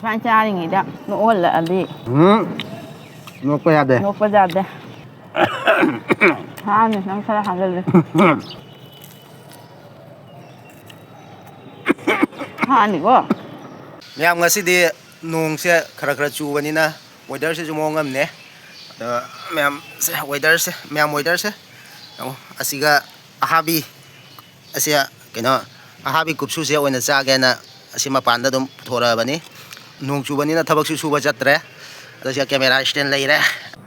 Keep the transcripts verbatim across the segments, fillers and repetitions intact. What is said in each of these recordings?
ꯁꯨꯃꯥꯏꯅ ꯆꯥꯔꯤꯉꯩꯗ ꯅꯣꯛꯍꯜꯂꯛꯑꯗꯤ ꯎꯝ꯫ ꯅꯣꯛꯄ ꯌꯥꯗꯦ꯫ ꯅꯣꯛꯄ ꯌꯥꯗꯦ꯫ ꯍꯥꯅꯤ, ꯅꯪ ꯈꯔ ꯍꯥꯒꯜꯂꯦ꯫ ꯍꯥꯅꯤꯀꯣ꯫ ꯃꯌꯥꯝ, ꯉꯁꯤꯗꯤ ꯅꯣꯡꯁꯦ ꯈꯔ ꯈꯔ ꯆꯨꯕꯅꯤꯅ weatherꯁꯤꯁꯨ ꯃꯑꯣꯡ ꯑꯃꯅꯦ꯫ ꯑꯗꯣ ꯃꯌꯥꯝ, ꯁꯦ, weatherꯁꯦ, ꯃꯌꯥꯝ, weatherꯁꯦ ꯌꯦꯡꯉꯣ꯫ ꯑꯁꯤꯒ ꯑꯍꯥꯕꯤ, ꯑꯁꯤ ꯀꯩꯅꯣ, ꯑꯍꯥꯕꯤ ꯀꯨꯞꯁꯨꯁꯦ ꯑꯣꯏꯅ ꯆꯥꯒꯦꯅ ꯑꯁꯤ ꯃꯄꯥꯟꯗ ꯑꯗꯨꯝ ꯄꯨꯊꯣꯔꯛꯑꯕꯅꯤ꯫ ꯅꯣꯡ ꯆꯨꯕꯅꯤꯅ ꯊꯕꯛꯁꯨ ꯁꯨꯕ ꯆꯠꯇ꯭ꯔꯦ꯫ ꯑꯗꯣ ꯁꯤꯗ camera stand ꯂꯩꯔꯦ꯫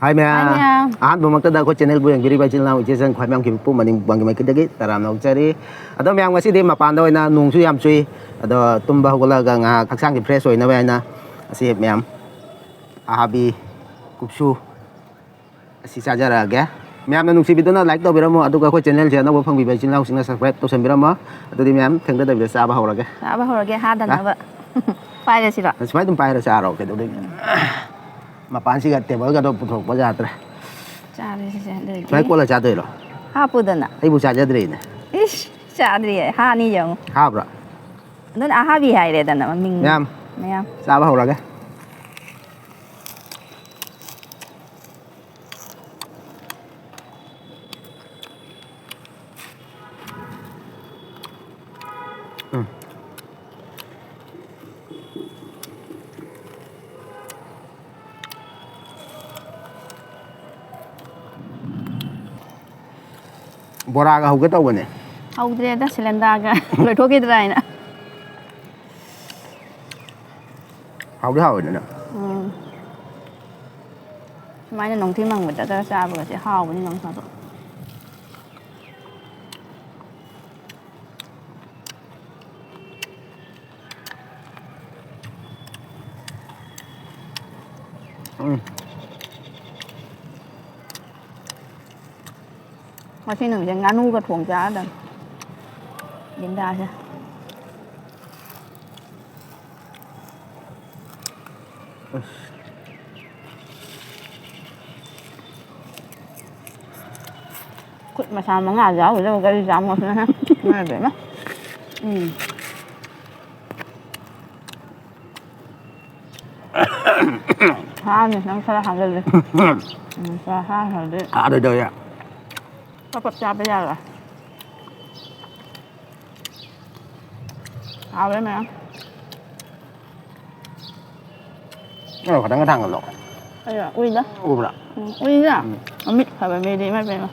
ꯍꯥꯏ ꯃꯌꯥꯝ꯫ ꯍꯥꯏ ꯃꯌꯥꯝ꯫ ꯑꯍꯥꯟꯕꯃꯛꯇꯗ ꯑꯩꯈꯣꯏ channelꯕꯨ ꯌꯦꯡꯕꯤꯔꯤꯕ ꯏꯆꯤꯜ ꯏꯅꯥꯎ ꯏꯆꯦꯁꯤꯡ ꯈ꯭ꯋꯥꯏ ꯃꯌꯥꯝꯒꯤ ꯄꯨꯝ ꯃꯅꯤꯡ ꯃꯥꯏꯀꯩꯗꯒꯤ ꯇꯔꯥꯝꯅ ꯑꯣꯛꯆꯔꯤ꯫ ꯑꯗꯣ ꯃꯌꯥꯝ, ꯉꯁꯤꯗꯤ ꯃꯄꯥꯟꯗ ꯑꯣꯏꯅ ꯅꯣꯡꯁꯨ ꯌꯥꯝ ꯆꯨꯏ꯫ ꯑꯗꯣ ꯇꯨꯝꯕ ꯍꯧꯒꯠꯂꯒ ꯉꯥꯏꯍꯥꯛ ꯍꯛꯆꯥꯡꯁꯦ fresh ꯑꯣꯏꯅꯕ ꯍꯥꯏꯅ ꯑꯁꯤ ꯃꯌꯥꯝ ꯑꯍꯥꯕꯤ ꯀꯨꯞꯁꯨ ꯑꯁꯤ ꯆꯥꯖꯔꯛꯑꯒꯦ꯫ ꯃꯌꯥꯝꯅ ꯅꯨꯡꯁꯤꯕꯤꯗꯨꯅ like ꯇꯧꯕꯤꯔꯝꯃꯣ, ꯑꯗꯨꯒ ꯑꯩꯈꯣꯏ channelꯁꯦ ꯑꯅꯧꯕ ꯐꯪꯕꯤꯕ ꯏꯆꯤꯜ ꯏꯅꯥꯎꯁꯤꯡꯅ subscribe ꯇꯧꯁꯟꯕꯤꯔꯝꯃꯣ꯫ ꯑꯗꯨꯗꯤ ꯃꯌꯥꯝ, ꯊꯦꯡꯊꯗꯕꯤꯗ ꯆꯥꯕ ꯍꯧꯔꯒꯦ꯫ ꯆꯥꯕ ꯍꯧꯔꯒꯦ, ꯍꯥꯗꯅꯕ꯫ ꯄꯥꯏꯔꯁꯤꯔꯣ? ꯁꯨꯃꯥꯏꯅ ꯑꯗꯨꯝ ꯄꯥꯏꯔ ꯆꯥꯔꯣ, ꯀꯩꯗꯧꯗꯣꯏꯅꯣ? ꯃꯄꯥꯟꯁꯤꯒ tableꯒꯗꯣ ꯄꯨꯊꯣꯛꯄ ꯌꯥꯗ꯭ꯔꯦ꯫ ꯆꯥꯔꯁꯤꯁꯦ, ꯑꯗꯨꯗꯤ꯫ ꯁꯨꯃꯥꯏꯅ ꯀꯣꯠꯂ ꯆꯥꯗꯣꯏꯔꯣ? ꯍꯥꯞꯄꯨꯗꯅ꯫ ꯑꯩꯕꯨ ꯆꯥꯖꯗ꯭ꯔꯤꯅꯦ꯫ ꯏꯁ, ꯆꯥꯗ꯭ꯔꯤꯌꯦ, ꯍꯥꯅꯤ ꯌꯦꯡꯉꯨ꯫ ꯍꯥꯕ꯭ꯔꯣ? ꯑꯗꯨꯅ ꯑꯍꯥꯕꯤ ꯍꯥꯏꯔꯦꯗꯅ ꯃꯃꯤꯡ꯫ ꯃꯌꯥꯝ꯫ ꯃꯌꯥꯝ꯫ ꯆꯥꯕ ꯍꯧꯔꯒꯦ꯫ ꯎꯝ꯫ ꯕꯣꯔꯥꯒ ꯍꯧꯒꯦ ꯇꯧꯕꯅꯦ꯫ ꯍꯧꯗ꯭ꯔꯦꯗ, cylinderꯒ ꯂꯣꯏꯊꯣꯛꯈꯤꯗ꯭ꯔꯥ ꯍꯥꯏꯅ꯫ ꯍꯥꯎꯗꯤ ꯍꯥꯎꯋꯦꯗꯅ꯫ ꯎꯝ꯫ ꯁꯨꯃꯥꯏꯅ ꯅꯣꯡꯊꯤ ꯃꯪꯕꯗꯒ ꯆꯥꯕꯒꯁꯦ ꯍꯥꯎꯕꯅꯤ ꯅꯣꯡ ꯐꯥꯗꯣꯛ꯫ ꯎꯝ꯫ ꯉꯁꯤ ꯅꯨꯃꯤꯠꯁꯦ ꯉꯥꯅꯨꯒ ꯊꯣꯡ ꯆꯥꯔꯗꯝꯅꯤ꯫ ꯂꯤꯟꯗꯥꯁꯦ꯫ ꯑꯁ꯫ ꯈꯨꯠ ꯃꯁꯥ ꯃꯉꯥ ꯌꯥꯎꯔꯤꯗꯣ ꯒꯥꯔꯤ ꯆꯥꯝꯃꯣꯁꯅ꯫ ꯏꯃꯥꯏ ꯄꯦꯝꯃ꯫ ꯎꯝ꯫ ꯍꯥꯅꯤ, ꯅꯪ ꯈꯔ ꯍꯥꯡꯒꯜꯂꯦ꯫ ꯎꯝ, ꯈꯔ ꯍꯥꯡꯈ꯭ꯔꯗꯤ ꯍꯥꯗꯣꯏꯗꯧ ꯌꯥ꯫ ꯄꯞ ꯄꯞ ꯆꯥꯕ ꯌꯥꯔꯣꯏ꯫ ꯍꯥꯎꯔꯦ ꯃꯌꯥꯝ꯫ ꯑꯣ, ꯈꯇꯪꯒ ꯊꯥꯡꯒꯠꯂꯣ꯫ ꯑꯩꯔꯣ? ꯎꯏꯗ꯫ ꯎꯕ꯭ꯔꯥ? ꯎꯝ, ꯎꯏꯗ꯫ ꯎꯝ꯫ ꯃꯃꯤꯠ ꯐꯕ ꯃꯤꯗꯤ ꯏꯃꯥꯏ ꯄꯦꯝꯃ꯫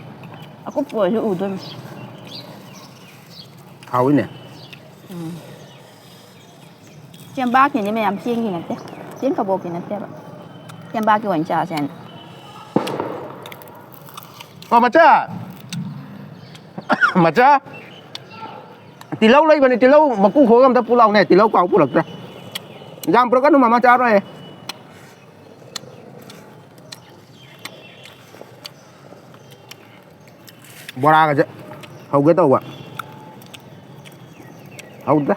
ꯑꯀꯨꯞꯄ ꯑꯣꯏꯔꯁꯨ ꯎꯗꯣꯏꯅꯤ꯫ ꯍꯥꯎꯏꯅꯦ꯫ ꯎꯝ꯫ ꯆꯦꯡꯕꯥꯛꯀꯤꯅꯦ ꯃꯌꯥꯝ, ꯆꯦꯡꯒꯤ ꯅꯠꯇꯦ꯫ ꯆꯦꯡ ꯀꯕꯣꯛꯀꯤ ꯅꯠꯇꯦꯕ꯫ ꯆꯦꯡꯕꯥꯛꯀꯤ ꯑꯣꯏꯅ ꯆꯥꯁꯦ ꯍꯥꯏꯅ꯫ ꯑꯣ, ꯃꯆꯥ! ꯃꯆꯥ! ꯇꯤꯜꯍꯧ ꯂꯩꯕꯅꯤ, ꯇꯤꯜꯍꯧ ꯃꯀꯨ ꯈꯣꯛꯑꯒ ꯑꯝꯇ ꯄꯨꯂꯥꯎꯅꯦ, ꯇꯤꯜꯍꯧ ꯀꯥꯎ ꯄꯨꯔꯛꯇ꯭ꯔꯦ꯫ ꯌꯥꯝ ꯄꯨꯔꯛꯀꯅꯨ, ꯃꯃꯥ ꯆꯥꯔꯣꯏ꯫ ꯕꯣꯔꯥꯒꯁꯦ ꯍꯧꯒꯦ ꯇꯧꯕ꯫ ꯍꯧꯗ꯭ꯔꯦ꯫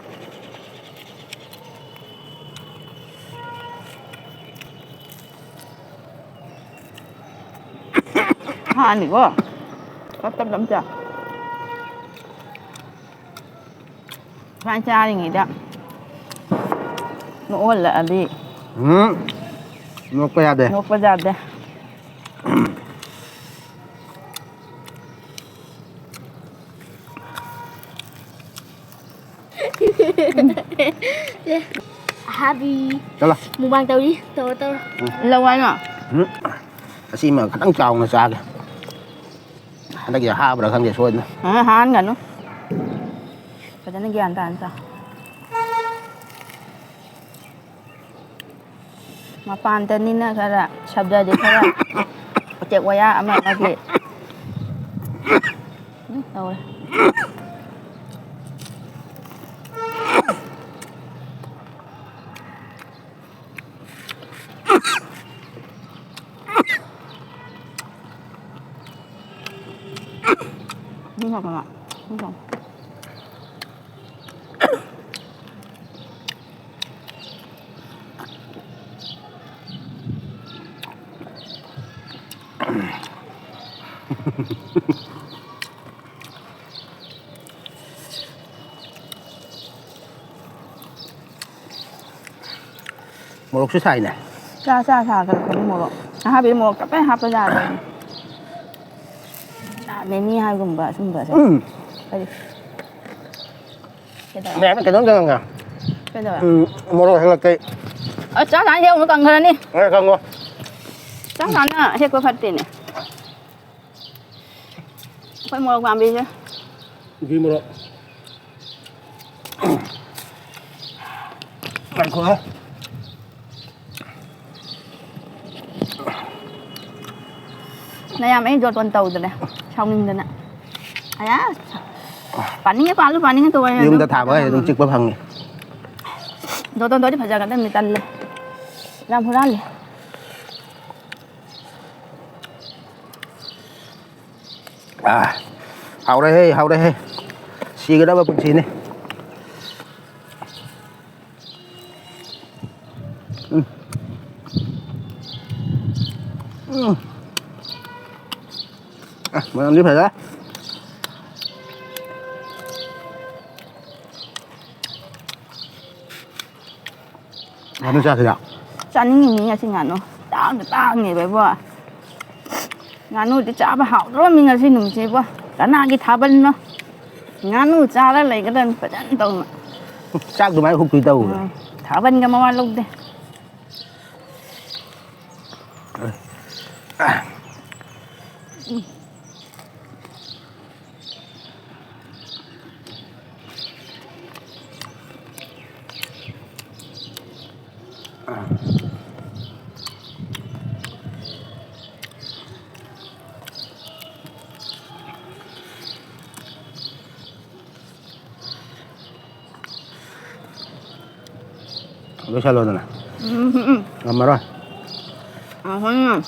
ꯍꯥꯅꯤꯀꯣ꯫ ꯇꯞ ꯇꯞ ꯇꯞ ꯆꯥ꯫ ꯁꯨꯃꯥꯏꯅ ꯆꯥꯔꯤꯉꯩꯗ ꯅꯣꯛꯍꯜꯂꯛꯑꯗꯤ ꯎꯝ꯫ ꯅꯣꯛꯄ ꯌꯥꯗꯦ꯫ ꯅꯣꯛꯄ ꯌꯥꯗꯦ꯫ ꯑꯍꯥꯕꯤ꯫ ꯆꯠꯂꯣ꯫ ꯃꯨꯛꯕꯥꯡ ꯇꯧꯔꯤ꯫ ꯇꯧꯔꯣ, ꯇꯧꯔꯣ꯫ ꯎꯝ꯫ ꯂꯧ ꯍꯥꯏꯅꯣ? ꯎꯝ꯫ ꯑꯁꯤꯃ ꯈꯤꯇꯪ ꯆꯥꯎꯅ ꯆꯥꯒꯦ꯫ ꯍꯟꯗꯛꯀꯤ ꯑꯍꯥꯕ꯭ꯔꯥ ꯈꯪꯗꯦ, ꯁꯣꯏꯗꯅ꯫ ꯑ, ꯍꯥꯟꯒꯅꯨ꯫ ꯐꯖꯅ ꯒ꯭ꯌꯥꯟ ꯇꯥꯅ ꯆꯥꯎ꯫ ꯃꯄꯥꯟꯗꯅꯤꯅ ꯈꯔ ꯁꯕꯗꯗꯤ ꯈꯔ ꯎꯆꯦꯛ ꯋꯥꯌꯥ ꯑꯃ ꯑꯃꯒꯤ ꯎꯝ ꯇꯧꯔꯦ꯫ ꯎꯝ ꯍꯥꯎꯕ꯫ ꯎꯝ ꯍꯥꯎꯕ꯫ ꯃꯣꯔꯣꯛꯁꯨ ꯁꯥꯏꯅꯦ꯫ ꯆꯥ ꯆꯥ ꯁꯥꯒꯠꯂꯛꯄꯅꯤ ꯃꯣꯔꯣꯛ꯫ ꯑꯍꯥꯕꯤ ꯃꯣꯔꯣꯛ ꯇꯞꯇꯥꯏ ꯍꯥꯞꯄ ꯌꯥꯗꯕꯅꯤ꯫ ꯃꯦꯃꯤ ꯍꯥꯏꯒꯨꯝꯕ ꯁꯨꯝꯕꯁꯦ꯫ ꯎꯝ꯫ ꯀꯔꯤ? ꯀꯩꯗꯧꯔꯦ? ꯃꯌꯥꯝ ꯀꯩꯅꯣꯝ ꯆꯪꯉꯒ꯫ ꯀꯩꯗꯧꯔꯦ? ꯎꯝ, ꯃꯣꯔꯣꯛ ꯍꯦꯛꯂꯛꯀꯦ꯫ ꯑ, ꯆꯥ ꯆꯥꯅ ꯍꯦꯛ ꯑꯃꯨꯛ ꯀꯪꯈ꯭ꯔꯅꯤ꯫ ꯍꯣꯏ, ꯀꯪꯉꯣ꯫ ꯆꯥ ꯆꯥꯅ ꯍꯦꯛꯄ ꯐꯠꯇꯦꯅꯦ꯫ ꯑꯩꯈꯣꯏ ꯃꯣꯔꯣꯛ ꯄꯥꯝꯕꯤꯁꯦ꯫ ꯒꯤ ꯃꯣꯔꯣꯛ꯫ ꯉꯥꯏꯈꯣ꯫ ꯅꯌꯥꯝ ꯑꯩ ꯖꯣꯇꯣꯟ ꯇꯧꯗ꯭ꯔꯦ, ꯁꯥꯎꯅꯤꯡꯗꯅ꯫ ꯑꯌꯥ, ꯄꯥꯅꯤꯡꯉꯦ ꯄꯥꯜꯂꯨ, ꯄꯥꯅꯤꯡꯉꯦ ꯇꯧꯕ ꯍꯥꯏꯅ ꯌꯨꯝꯗ ꯑꯗꯨꯝ ꯊꯥꯕ ꯍꯥꯏ ꯑꯗꯨꯝ ꯆꯤꯛꯄ ꯐꯪꯉꯤ꯫ ꯖꯣꯇꯣꯟ ꯇꯧꯔꯗꯤ ꯐꯖꯒꯗꯕꯅꯤ, ꯇꯜꯂꯦ꯫ ꯌꯥꯝ ꯍꯨꯔꯥꯜꯂꯦ꯫ ꯑꯥ, ꯍꯥꯎꯔꯦꯍꯦ, ꯍꯥꯎꯔꯦꯍꯦ꯫ ꯁꯤꯒꯗꯕ ꯄꯨꯟꯁꯤꯅꯤ꯫ ꯎꯝ꯫ ꯎꯝ꯫ ꯑ, ꯃꯅꯝꯗꯤ ꯐꯖꯔꯦ꯫ ꯉꯥꯅꯨ ꯆꯥꯁꯤꯔ? ꯆꯥꯅꯤꯡꯉꯤꯅꯤ ꯉꯁꯤ ꯉꯥꯅꯨ꯫ ꯇꯥꯡꯗ ꯇꯥꯡꯉꯦꯕ ꯏꯕꯣ꯫ ꯉꯥꯅꯨꯗꯤ ꯆꯥꯕ ꯍꯥꯎꯗ꯭ꯔꯣꯃꯤ ꯉꯁꯤ ꯅꯨꯃꯤꯠꯁꯦ ꯏꯕꯣ꯫ ꯀꯅꯥꯒꯤ ꯊꯥꯕꯜꯅꯣ? ꯉꯥꯅꯨ ꯆꯥꯔ ꯂꯩꯒꯗꯕꯅꯤ ꯐꯖꯅ ꯇꯧꯅ꯫ ꯆꯥꯛ ꯑꯗꯨꯃꯥꯏꯅ ꯍꯨꯛꯇꯨꯏ ꯇꯧꯕ꯭ꯔꯥ? ꯎꯝ꯫ ꯊꯥꯕꯜꯒ ꯃꯋꯥ ꯂꯧꯗꯦ꯫ ꯂꯣꯏꯁꯜꯂꯣꯗꯅ꯫ ꯎꯝ, ꯎꯝ, ꯎꯝ꯫ ꯉꯝꯃꯔꯣꯏ꯫ ꯑꯍꯨꯝ꯫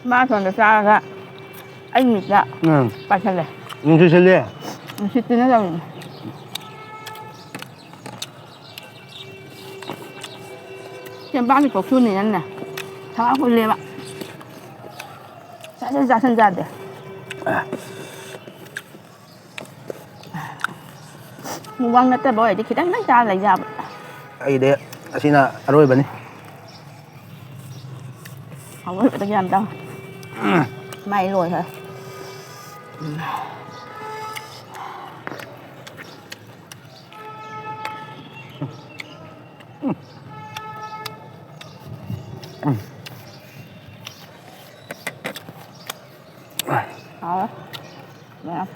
ꯃꯥ ꯁꯣꯝꯗ ꯆꯥꯔꯒ ꯑꯩ ꯃꯤꯠꯇ ꯎꯝ꯫ ꯄꯥꯏꯁꯜꯂꯦ꯫ ꯅꯨꯡꯁꯤꯠ ꯁꯤꯠꯂꯦ꯫ ꯅꯨꯡꯁꯤꯠꯇꯨꯅ ꯇꯧꯔꯤꯅꯦ꯫ ꯆꯦꯡꯄꯥꯛꯀꯤ ꯀꯣꯛꯁꯨꯅꯤꯅꯅꯦ ꯊꯕꯛ ꯍꯨꯜꯂꯦꯕ꯫ ꯆꯥꯁꯟ ꯆꯥꯁꯟ ꯌꯥꯗꯦ꯫ ꯃꯨꯛꯕꯥꯡ ꯅꯠꯇꯕ ꯑꯣꯏꯔꯗꯤ ꯈꯤꯇꯪꯗꯪ ꯆꯥꯔ ꯂꯩ ꯌꯥꯕ꯫ ꯑꯩꯗꯤ ꯑꯁꯤꯅ ꯑꯔꯣꯏꯕꯅꯤ꯫ ꯑꯔꯣꯏꯕꯗ ꯒ꯭ꯌꯥꯟ ꯇꯥꯎ꯫ ꯃꯥꯏ ꯂꯣꯏꯈ꯭ꯔꯦ꯫ ꯍꯥꯎꯔꯦ꯫ ꯃꯌꯥꯝ꯫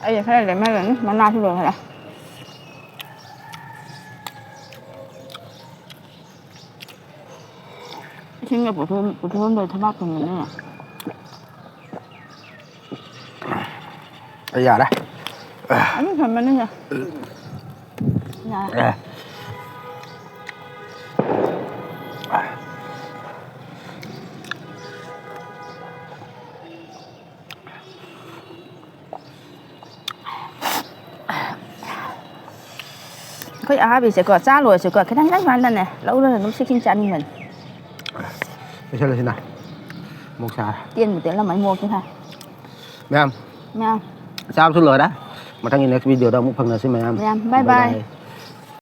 ꯑꯩ ꯈꯔ ꯂꯦꯝꯍꯜꯂꯅꯤ, ꯃꯅꯥꯁꯨ ꯂꯣꯏꯈꯔꯦ꯫ ꯏꯁꯤꯡꯒ ꯄꯨꯊꯣꯛ-, ꯄꯨꯊꯣꯛꯑꯝꯗ꯭ꯔꯦ ꯊꯕꯥꯛ ꯀꯪꯕꯅꯤꯅ꯫ ꯑꯩ ꯌꯥꯔꯦ꯫ ꯑꯗꯨꯝ ꯊꯝꯕꯅꯤꯅ꯫ ꯌꯥꯔꯦ꯫ ꯑꯦ꯫ ꯑꯩꯈꯣꯏ ꯑꯍꯥꯕꯤꯁꯦꯀꯣ, ꯆꯥ ꯂꯣꯏꯔꯁꯨꯀꯣ, ꯈꯤꯇꯪ ꯈꯤꯇꯪ ꯁꯨꯃꯥꯏꯅꯅꯦ ꯂꯧꯔꯒ ꯑꯗꯨꯝ ꯁꯤꯈꯤꯡ ꯆꯥꯅꯤꯡꯕꯅꯤ꯫ ꯂꯣꯏꯁꯜꯂꯁꯤꯅ꯫ ꯑꯃꯨꯛ ꯁꯥꯔꯦ꯫ ꯇꯦꯟꯕꯨ ꯇꯦꯜꯂꯝꯃꯅꯤ ꯃꯣꯔꯣꯛꯁꯦ ꯁꯥꯏ꯫ ꯃꯌꯥꯝ꯫ ꯃꯌꯥꯝ꯫ ꯆꯥꯕꯁꯨ ꯂꯣꯏꯔꯦ꯫ ꯃꯊꯪꯒꯤ next video ꯗ ꯑꯃꯨꯛ ꯐꯪꯅꯁꯤ ꯃꯌꯥꯝ꯫ ꯃꯌꯥꯝ, bye bye꯫ Bye bye꯫